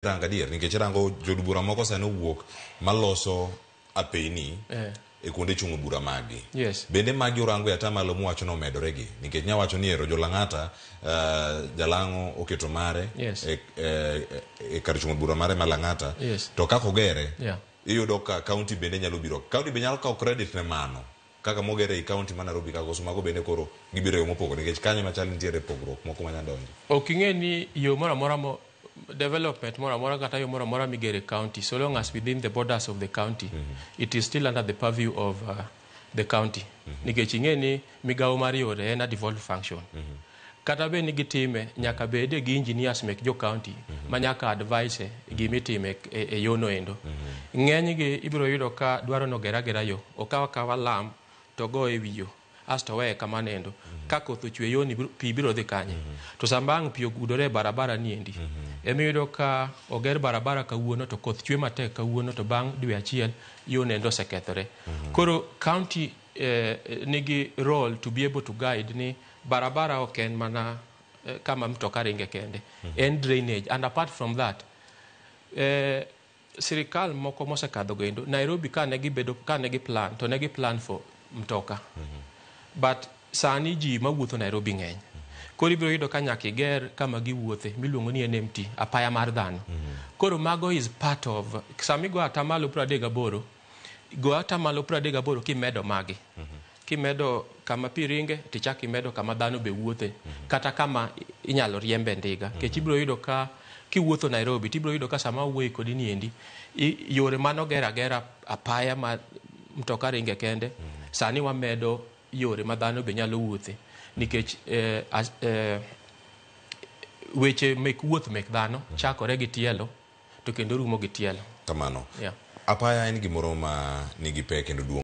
Rango adier nikech rango jood bura moko sani owuok maloso apeyni e kuonde chung'o bura maggi. Bende magi urango e atamalo muwacho ni omedore gi? Nikech nya wacho ni ero jo Lang'ata Jalang'o oketo mare e kar chung'o bura mare ma Lang'ata to kaka ogere iyudo ka county bende nyalo biro. County be nyalo kawo credit ne mano kaka moger ei county ma Nairobi ka koso mago bende koro gibiro e yo mopogore nikech kanyo ema chal nitiere pogruok moko manya donjo. Ok ing'e ni yo moro amora mo development moro amora kata yo moro amora migero e county so long as within the borders of the county it is still under the purview of the county nikech ing'e ni migawo mar yore en a devolved function. Kata bed ni gitime nyaka bede gi engineers mek jo county ma nyaka advise gima itime e yono endo. Ng'eny gi ibiro yudo ka dwaro ni oger agera yo, okaw akawa lam to ogo e wi yo asto oweye kamano endo. Ka koth ochwe yoni pi biro dhi kanye? To sama ang' pi ogudore e barabara ni endi, ema iyudo ka oger barabara kawuono to koth chwe matek kawuono to bang' dwe achiel yono endo osekethore. Koro county nigi role to be able to guide ni barabara ok en mana kama mtoka ringe kende, en drainage and apart from that sirikal moko mosekadho go endo Nairobi kane gibedo kane gi plan to ne gi plan for mtoka but sani ji mawuotho Nairobi ng'eny koro ibiro yudo ka nyaka iger kama giwuothe miluongo ni NMT apaya mar dhano koro mago is part of sama igo atamalo 38 go atamalo 38 kimedo magi kimedo kama pi ringe tichak imedo kama dhano be wuothe kata kama inyalo riembe ndiga nikech ibiro yudo ka kiwuotho Nairobi tibiro yudo ka sama awuoyo kodi ni endi yore manoger agera apaya ma mtoka ringe kende sani wamedo yore ma dhano be nyalo wuothe nikech weche mek wuoth mek dhano chakore gi tielo to kendo rumo gi tielo. Kamano. Apaya en gimoro ma nigi pek kendo duong'.